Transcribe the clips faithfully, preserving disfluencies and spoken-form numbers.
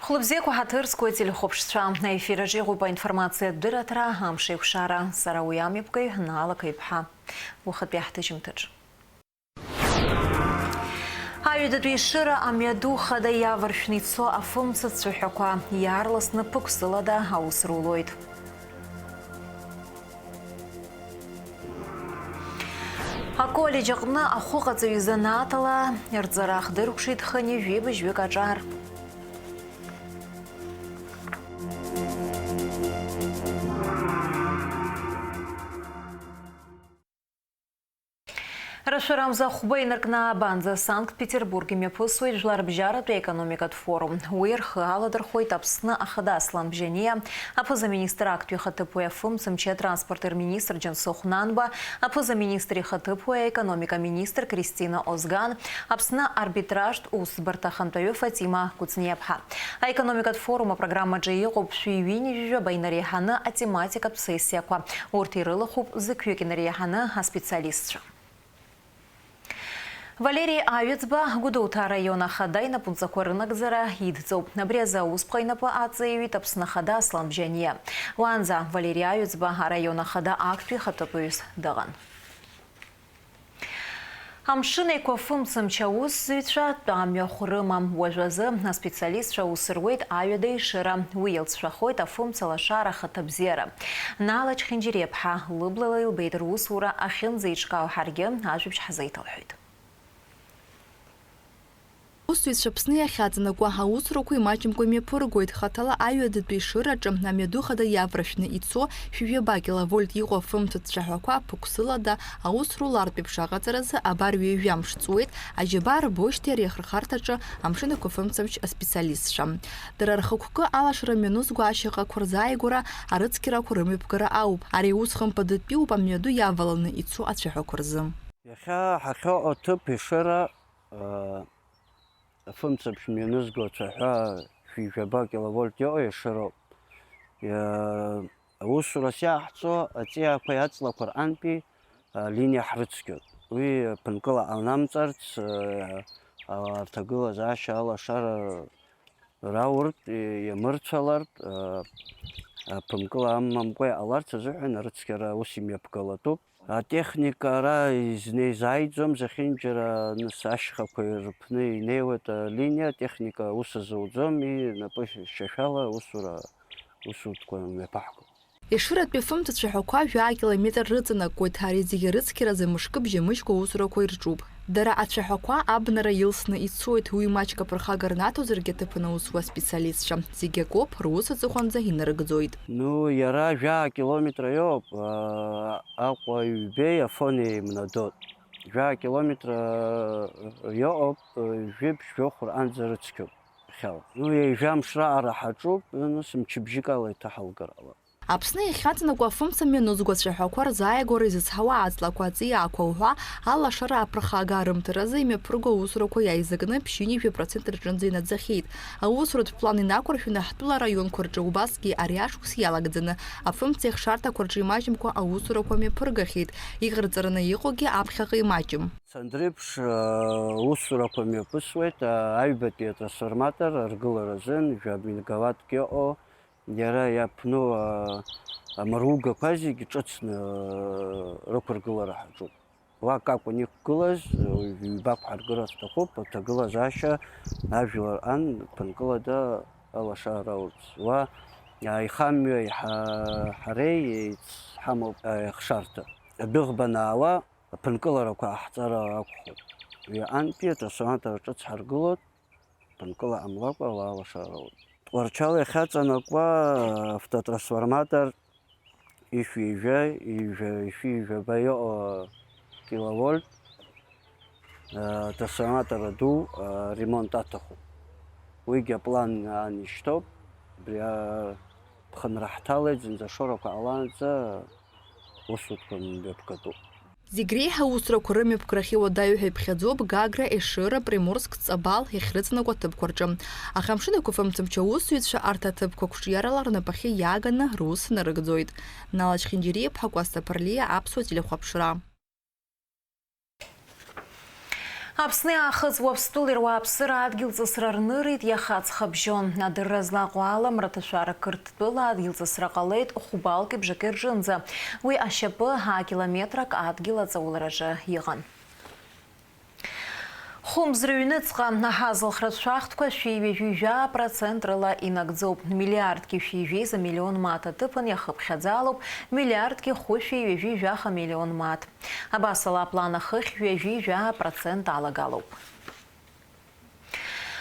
Хәлыбзиақәа ҳаҭыр зқәу ателехәаԥшцәа, аефир аҿы иҟоуп аинформациатә дырраҭара Амшеикәшара. Сара уи амҩаԥгаҩ Наала Қеиԥҳа. Уахатәи ҳҭыжьымҭаҿ. Аҩадатәи Ешыра амҩаду хада иаваршәны ицо афымца цәаҳәақәа иаарласны ԥықәсылада аус рулоит. Аколлеџь аҟны ахәыҟаҵаҩ изанааҭ ала рҵара ахдыркәшеит хынҩажәи быжьҩык аҿар. Рашәарамза хәба инаркны аабанӡа Санкт-Петербург имҩаԥысуеит Жәларбжьаратәи аекономикатә форум. Уи рхы аладырхәоит Аԥсны Ахада Аслан Бжьаниа, аԥыза-министр актәи ихаҭыԥуаҩ афымцамчи атранспорти рминистр Џьансыхә Нанба, аԥыза-министр ихаҭыԥуаҩ аекономика министр Кристина Озган, Аԥсны арбитражтә усӡбарҭа ахантәаҩы Фатима Кәыҵниаԥҳа. Аекономикатә форум апрограммаҿы иҟоуп шәи ҩынҩажәи жәаба инареиҳаны атематикатә сессиақәа. Урҭ ирылахәуп зықьҩык инареиҳаны аспециалистцәа. Валери Аҩыӡба Гәдоуҭа араион ахада инапынҵақәа рынагӡара идҵоуп. Абри азы аусԥҟа инапы аҵаиҩит Аԥсны Ахада Аслан Бжьаниа. Уаанӡа Валери Аҩыӡба араион ахада актәи ихаҭыԥуаҩыс дыҟан. Амшын Еиқәа фымцамч аусзуҩцәа тәамҩахә рымам. Уажәазы аспециалистцәа аус руеит Аҩада Ешыра. Уи иалҵшәахоит афымца лашара ахаҭабзиара. Наала Чхинџьириаԥҳа лыблала илбеит русура ахьынӡеиҿкаау, ҳаргьы ажәабжь ҳазеиҭалҳәеит. Аусзуҩцәа Аԥсны иахьаҵанакуа аусурақәа имаҷымкәа имҩаԥыргоит. Хаҭала Аҩадатәи Ешыраҿы амҩаду хада иаваршәны ицо шәи жәаба киловольт иҟоу афымцатә цәаҳәақәа ԥықәсылада аус рулартә еиԥш аҟаҵаразы абар ҩажәа мш ҵуеит аџьабаа рбошьҭеи ари ахырхарҭаҿы Амшын Еиқәа фымцамч аспециалистцәа. Дара рхықәкы алашара мҩанызго ашьаҟақәа рзааигәара, арыцқьарақәа рымҩаԥгара ауп. Ари аус хымԥадатәиуп амҩаду иаваланы ицо ацәаҳәақәа рзы. Иахьа ҳахьыҟоу аҭыԥ Ешыра, аа, афымцамч мҩанызго ацәаҳәа шәи жәаба киловольт иҟоу Ешыроуп. Иа-, аусурас иаҳҵо аҵиаақәеи аҵлақәа рҟынтәи алиниа ҳрыцқьоит. Уи ԥынкыла ҟанамҵарц, аа, арҭагылазаашьа алашара рауртә, иамырцәалартә, аа, ԥынкыла амамкәа иҟаларц азыҳәан арыцқьара аус имҩаԥгалатәуп. Атехника ара изнеизааиӡом, зехьынџьара нас ашьхақәа ирыԥны инеиуеит алиниа, атехника аус азуӡом, и напы шьашәала аусура, усутәқәа мҩаԥаҳго. Ешыратәи афымца цәаҳәақәа жәаа километр рыҵанакуеит, ари зегьы арыцқьаразы мышкы бжьамыжькәа аусурақәа ирҿуп. Дара ацәаҳәақәа абнара илсны ицоит, уи маҷк аԥырхага рнаҭозаргьы аҭыԥан аус зуа специалистцәа зегьы акоуп, рус аҵыхәанӡа инарыгӡоит. Ну, иара жәаа километр иоуп, аа, Аҟәа ҩбеи Афонеи еимнадоит. Жәаа километр иоуп, жәиԥшь жәохә рҟынӡа рыцқьоуп иахьала. Ну, ҩажәа мш раҟара ҳаҿуп, нас мчыбжьык ала иҭаҳалгар ҟалап. Аԥсны иахьаҵанакуа афымца мҩанызго ацәаҳәақәа рзааигәара изызҳауа аҵлақәа, аҵиаақәа уҳәа алашара аԥырхага арымҭаразы имҩаԥырго аусурақәа иааизакны ԥшьынҩажәа процент рҿынӡа инаӡахьеит. Аусуратә план инақәыршәаны ҳтәыла араионқәа рҿы убасгьы ари ашықәс иалагӡаны афымца ихшарҭақәа рҿы имаҷымкәа аусурақәа мҩаԥыргахьеит, иҟарҵараны иҟоугьы аԥхьаҟа имаҷым. Сандреиԥш, аа, усурақәа мҩаԥысуеит, аа, аҩбатәи атрансформатор аргылара азын, жәа мегаваттк иҟоу, иара иаԥну, аа, амаругақәа зегьы ҿыцны, аа, рықәыргылара ҳаҿуп. Уа акакәын иқәгылаз, ҩбак ҳаргылар сҭахуп, аҭагылазаашьа ажәлар ан ԥынкылада алашара аурц. Уа, аа, ихамҩа иҳа-, ҳареи еицҳамоуп, аа, ихшарҭа. Адәыӷба анаауа, аԥынкыларақәа ҟаҳҵар акәхоит. Уи аҟынтәи атрансформатор ҿыц ҳаргылоит, ԥынкыла ҟамлакәа ауаа лашара роуеит. Тҟәарчал иахьаҵанакуа автотрансформатор ишәи ҩажәа, ҩажәа, ишәи ҩажәаба иҟоу киловольт, а, трансформатор аду, а, ремонт аҭахуп. Уигьы аплан аан ишьҭоуп. Абри, а, ԥхынра ҳҭалеит, зынӡа ашоурақәа ҟалаанӡа усутәқәа мҩаԥгатәуп. Зегь реиҳа аусурақәа рымҩаԥгарахьы уадаҩу ҳәа иԥхьаӡоуп Гагра, Ешыра, Приморск, Ҵабал иахьрыҵанакуа аҭыԥқәа рҿы. Аха Амшын Еиқәа фымцамч аусзуҩцәа арҭ аҭыԥқәа қәҿиарала рнапахьы иааганы рус нарыгӡоит. Наала Чхинџьириаԥҳа, Кәасҭа Ԥарлиа, Аԥсуа телехәаԥшра. Аԥсни аахыҵ Уаԥстәылеи руааԥсыра адгьылҵысра рнырит иаха аҵхыбжьон. Адырра злаҟоу ала, Мраҭашәара Қырҭтәыла адгьылҵысра ҟалеит хәбалки бжаки рҿынӡа. Уи ашьапы акилометрак адгьыл аҵаулараҿы иҟан. Хәымз рыҩныҵҟа аҳазылхратә шәахтәқәа шәи ҩажәи жәаа процент рыла инагӡоуп. Миллиардки шәи жәеиза миллион мааҭ аҭыԥан иахыԥхьаӡалоуп миллиардки хәышәи ҩажәи жәаха миллион мааҭ. Абасала, аплан ахыхь ҩажәи жәаа процент алагалоуп.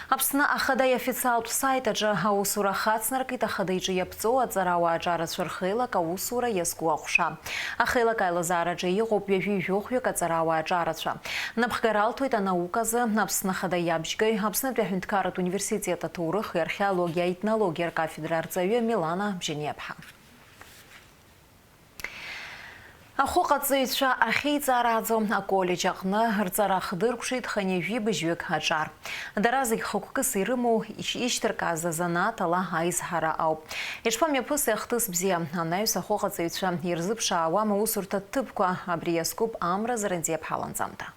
Аԥсны Ахада иофициалтә сайт аҿы аусура хацнаркит Ахада иҿы иаԥҵоу аҵарауаа аҿарацәа рхеилак аусура иазку аҟәша. Ахеилак аилазаараҿы иҟоуп ҩажәи жәохәҩык аҵарауаа аҿарацәа. Напхгара алҭоит анауказы, Аԥсны Ахада иабжьгаҩ, Аԥснытәи аҳәынҭқарратә университет аҭоурых, иархеологиа, аетнологиа ркафедра арҵаҩы Милана Бжьаниаԥҳа. Ахәыҟаҵаҩцәа ахьеиҵаараӡо аколлеџь аҟны рҵара ахдыркәшеит хынҩажәи быжьҩык аҿар. Дара зегь хықәкыс ирымоу ишьҭыркааз азанааҭ ала аизҳара ауп. Иҽԥамҩаԥыси ахҭыс бзиа, анаҩс ахәыҟаҵаҩцәа ирзыԥшаауам аусурҭа ҭыԥқәа, абри иазкуп Амра Зарандиаԥҳа ланҵамҭа.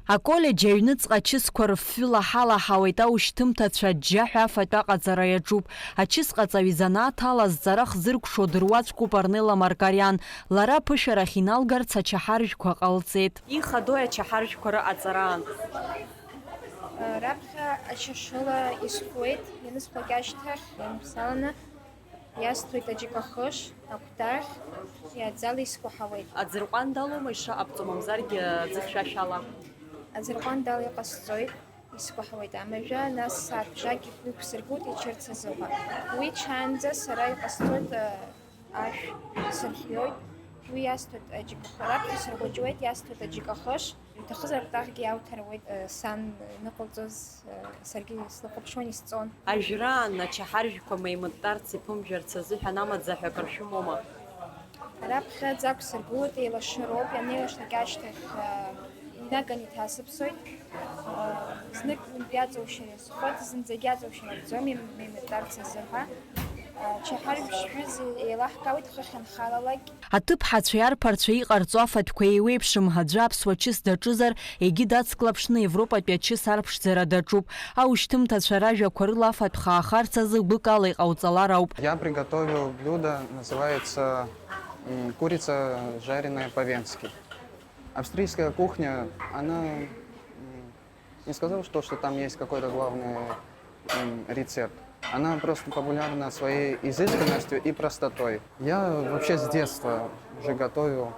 Аколлеџь аҩныҵҟа ачысқәа рыфҩы лаҳалаҳауеит, аушьҭымҭацәа аџьџьаҳәа афатә аҟаҵара иаҿуп. Ачысҟаҵаҩ изанааҭ ала зҵара хзыркәшо дыруаӡәкуп Арнела Маркариан. Лара аԥышәарахь иналгарц ачаҳаржәқәа ҟалҵеит. Ихадои ачаҳаржәқәа рыҟаҵараан? Раԥхьа ачашыла исфоит, ианысфалак ашьҭахь ианԥсаланы. Иасҭоит аџьыкахыш, акәтаӷь, иаӡала искәаҳауеит. Аӡырҟәандалоума ишаҟабҵо, мамзаргьы аӡыхьшәашәала? Аӡырҟәандала иҟасҵоит, искәаҳауеит амажәа, нас сааҭ бжак иқәнықәсыргылт ичырц азыҳәа. Уи ҽаанӡа сара иҟасҵоит, ашә сырхиоит, уи иасҭоит аџьыкахы, раԥхьа сыргәаҷуеит, иасҭоит аџьыкахыш. Иҭахызар акәтаӷьгьы иауҭар ауеит, э, сан иныҟалҵоз, э, саргьы слыхәаԥшуан, исҵон. Ажәраан ачаҳаржәқәа меимыттарц, иԥымжәарц азыҳәан амаӡа ҳәа акыр шәымоума? Раԥхьаӡа ақәсыргылоит, еилашыроуп, ианеилашак ашьҭахь, э, инаганы иҭасыԥсоит. Э, знык-ҩынтә иаҵоушьа иазхоит, зынӡагьы иаҵоушьа нагӡом, меимыттарц азыҳәа. Э, чаҳаржә ԥшьҩы еилаҳкаауеит хыхь анхалалак. Аҭыԥҳацәеи арԥарцәеи иҟарҵо афатәқәа еиуеиԥшым, аӡәы аԥсуа чыс даҿызар, егьи дацклаԥшны Европатәи ачыс арԥшӡара даҿуп. Аушьҭымҭацәа ражәақәа рыла афатә хаахарц азы гәыкала иҟауҵалар ауп. Я приготовил блюдо, называется, м, курица, жареная по-венски. Австрийская кухня, она, м, не сказал, что, что там есть какой-то главный, м, рецепт. Она просто популярна своей изысканностью и простотой. Я вообще с детства уже готовил.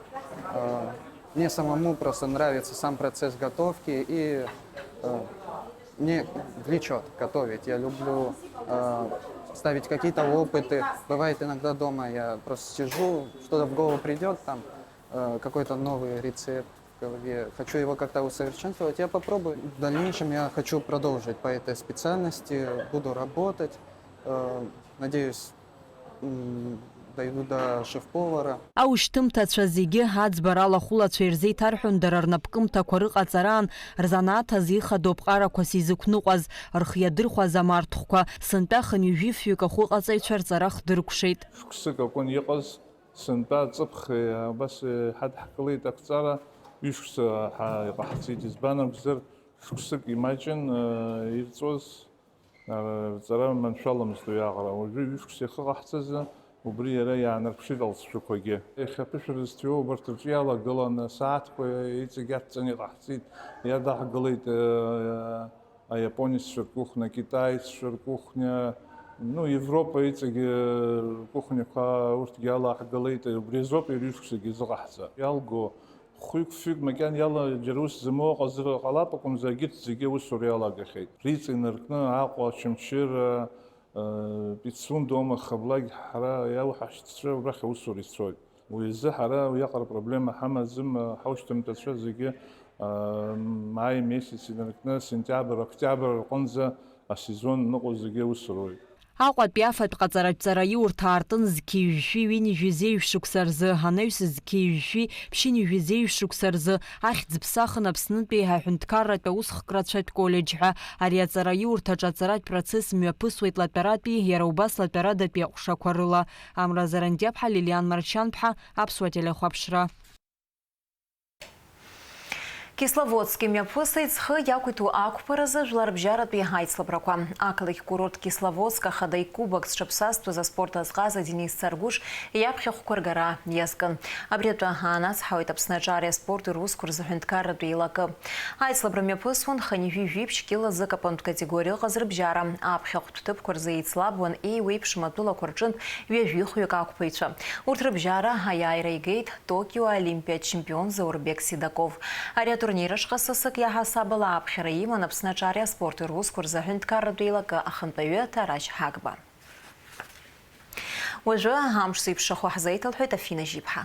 Э, мне самому просто нравится сам процесс готовки, и, э, мне влечет готовить. Я люблю, э, ставить какие-то опыты. Бывает иногда дома я просто сижу, что-то в голову придет, там, э, какой-то новый рецепт в голове, хочу его как-то усовершенствовать, я попробую. В дальнейшем я хочу продолжить по этой специальности, буду работать. Э, надеюсь, м, дойду до шеф-повара. Аушьҭымҭацәа зегьы аӡбара алахәылацәа ирзеиҭарҳәон дара рнапкымҭақәа рыҟаҵараан, рзанааҭ азы ихадоу аԥҟарақәа сизықәныҟәаз, рхы иадырхәаз амарҭхәқәа. Сынтәа хынҩажәи фҩык ахәыҟаҵаҩцәа рҵара хдыркәшеит. Шықәсык акәын иҟаз. Сынтәа ҵыԥх, абас иҳадҳкылеит ақәҵара, ҩышықәса ҳа-, иҟаҳҵеит, избан акәзар, шықәсык имаҷын, э, ирҵоз, э, рҵара маншәаламызт уиаҟара. Уажәы ҩышықәса ихы ҟаҳҵазы, убри иара иаанарԥшит алҵшәақәагьы. Иахьа аԥышәара зҭиуа убарҭ рҿы иалагыланы, асааҭқәа иҵегь адҵаны иҟаҳҵеит, иадаҳгылеит, э, аиапонеццәа ркухня, акитаеццәа ркухня, ну, Европа иҵегьы ркухняқәа урҭгьы алаҳгалеит, убри азоуп иара ҩышықәсагьы изыҟаҳҵа. Иалго хәҩык-фҩык макьана иала џьара ус зымоу ыҟазар ҟалап акәымзар, егьырҭ зегьы аусура иалагахьеит. Риҵа инаркны Аҟәа, Очамчыра, Пицундома, Хаблаки ҳара иауҳашьҭцәа убрахь аусура ицоит. Уи азы ҳара уиаҟара проблема ҳамаӡам, ҳаушьҭымҭацәа зегьы, а, маи месяц инаркны, сентиабр, октиабр рҟынӡа асезон ныҟәо зегьы аус руеит. Аҟәатәи афатә ҟаҵаратә ҵараиурҭа аартын зқьи жәшәи ҩынҩажәи зеижә шықәса рзы, анаҩс зқьи жәшәи ԥшьынҩажәи зеижә шықәса рзы, ахьӡ-ԥсахын Аԥснытәи аҳәынҭқарратә аусхкрацәатә коллеџь ҳәа. Ари аҵараиурҭаҿы аҵаратә процесс мҩаԥысуеит латәаратәи, иара убас латәарадатәи аҟәшақәа рыла. Амра Зарандиаԥҳа, Лилиан Марчанԥҳа, Аԥсуа телехәаԥшра. Кисловодски мҩаԥысит зхы иақәиҭу ақәԥаразы жәларбжьаратәи аицлабрақәа. Ақалақь курорт Кисловодск ахада икубок зҽаԥсазтәыз аспорт азҟаза Денис Царгәыш иаԥхьахәқәа ргара иазкын. Абри атәы аанацҳауеит Аԥсны аҿареи аспорти русқәа рзы аҳәынҭқарратә еилакы. Аицлабра мҩаԥысуан хынҩажәи жәиԥшь кьылазы акапантә категориа ыҟаз рыбжьара. Аԥхьахәтә ҭыԥқәа рзы еицлабуан еиуеиԥшым атәылақәа рҿынтә ҩажәихәҩык ақәԥаҩцәа. Урҭ рыбжьара аиааира игеит Токио Олимпиа чемпион Заурбек Сидаков. Ари атурнир ашҟа сасык иаҳасабала аԥхьара иман Аԥсны аҿареи аспорти русқәа рзы аҳәынҭқарратә еилакы ахантәаҩы Ҭарашь Ҳагба. Уажәы амш зеиԥшрахо ҳзеиҭалҳәоит Афина Жьиԥҳа.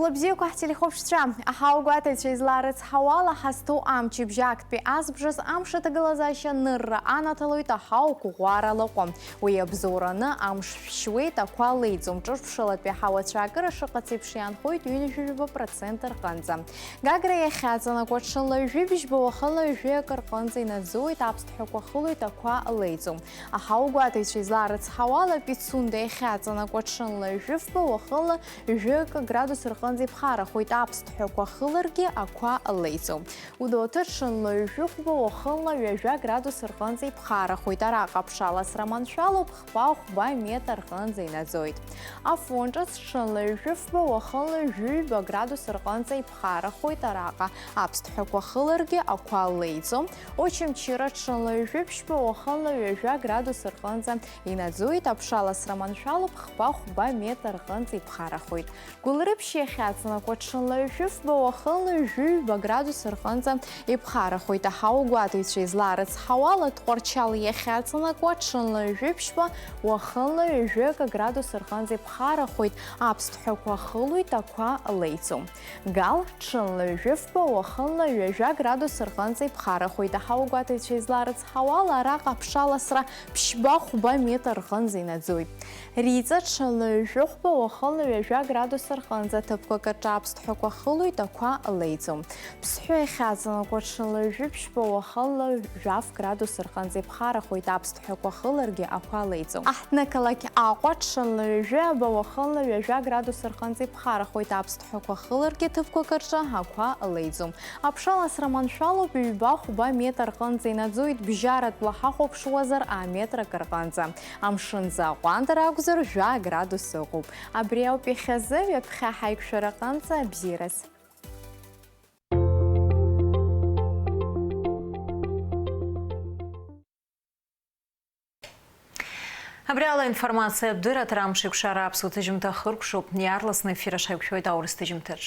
Хәлабзиақәа ҳтелехәаԥшцәа, аҳауагәаҭаҩцәа изларыцҳауала, ҳазҭоу амчыбжь актәи азбжаз амш аҭагылазаашьа нырра анаҭалоит аҳауа қәыӷәӷәара лаҟәы. Уи абзоураны амш шәшьуеит, ақәа леиӡом, ҿырԥшылатәи аҳауа цәаакыра шыҟац еиԥш иаанхоит ҩынҩажәи жәаба процент рҟынӡа. Гагра иахьаҵанакуа ҽынла ҩажәи бжьба, уахынла ҩажәи акы рҟынӡа инаӡоит, аԥсҭҳәақәа хылоит, ақәа леиӡом. Аҳауагәаҭаҩцәа изларыцҳауала, Пицунда иахьаҵанакуа ҽынла ҩажәи фба, уахынла ҩажәи акы градус рҟынӡа иԥхарахоит, аԥсҭҳәақәа хыларгьы ақәа леиӡом. Гәдоуҭа ҽынла ҩажәи хәба, уахынла ҩажәа градус рҟынӡа иԥхарахоит, араҟа аԥшаласра маншәалоуп, хԥа хәба метр рҟынӡа инаӡоит. Афон ҿыц ҽынла ҩажәи фба, уахынла ҩажәи ҩба градус рҟынӡа иԥхарахоит, араҟа аԥсҭҳәақәа хыларгьы ақәа леиӡом. Очамчыра ҽынла ҩажәи ԥшьба, уахынла ҩажәа градус рҟынӡа инаӡоит, аԥшаласра маншәалоуп, хԥа хәба метр рҟынӡа иԥхарахоит. Гәылрыԥшь иахьаҵанакуа ҽынла ҩажәи фба, уахынла ҩажәи ҩба градус рҟынӡа иԥхарахоит, аҳауагәаҭаҩцәа изларыцҳауала, Тҟәарчал иахьаҵанакуа ҽынла ҩажәи ԥшьба, уахынла ҩажәи акы градус рҟынӡа иԥхарахоит, аԥсҭҳәақәа хылоит, ақәа леиӡом. Гал ҽынла ҩажәи фба, уахынла ҩажәа градус рҟынӡа иԥхарахоит, аҳауагәаҭаҩцәа изларыцҳауала, араҟа аԥшаласра ԥшьба хәба метр рҟынӡа инаӡоит. Риҵа ҽынла ҩажәи хәба, уахынла ҩажәа градус рҟынӡа, ҭыԥқәак рҿы аԥсҭҳәақәа хылоит, ақәа леиӡом. Ԥсҳәы иахьаҵанакуа ҽынла ҩажәи ԥшьба, уахынла жәаф градус рҟынӡа иԥхарахоит, аԥсҭҳәақәа хыларгьы ақәа леиӡом. Аҳҭнықалақь Аҟәа ҽынла ҩажәи аба, уахынла ҩажәа градус рҟынӡа иԥхарахоит, аԥсҭҳәақәа хыларгьы ҭыԥқәак рҿы ақәа леиӡом. Аԥшаласра маншәалоуп, ҩба хәба метр рҟынӡа инаӡоит, бжьаратәла ҳахәаԥшуазар, аметр акы рҟынӡа. Амшын зы аҟәандара акәзар, жәа градус ыҟоуп. Абри ауп иахьазы, ҩаԥхьа ҳаиқәшәара аҟынӡа, абзиараз. Абри ала информациатә дырраҭара амшеиқәшара аԥсуа ҭыжьымҭа хыркәшоуп, иаарласны ефир аҿы ҳаиқәшәоит аурыс ҭыжьымҭаҿ.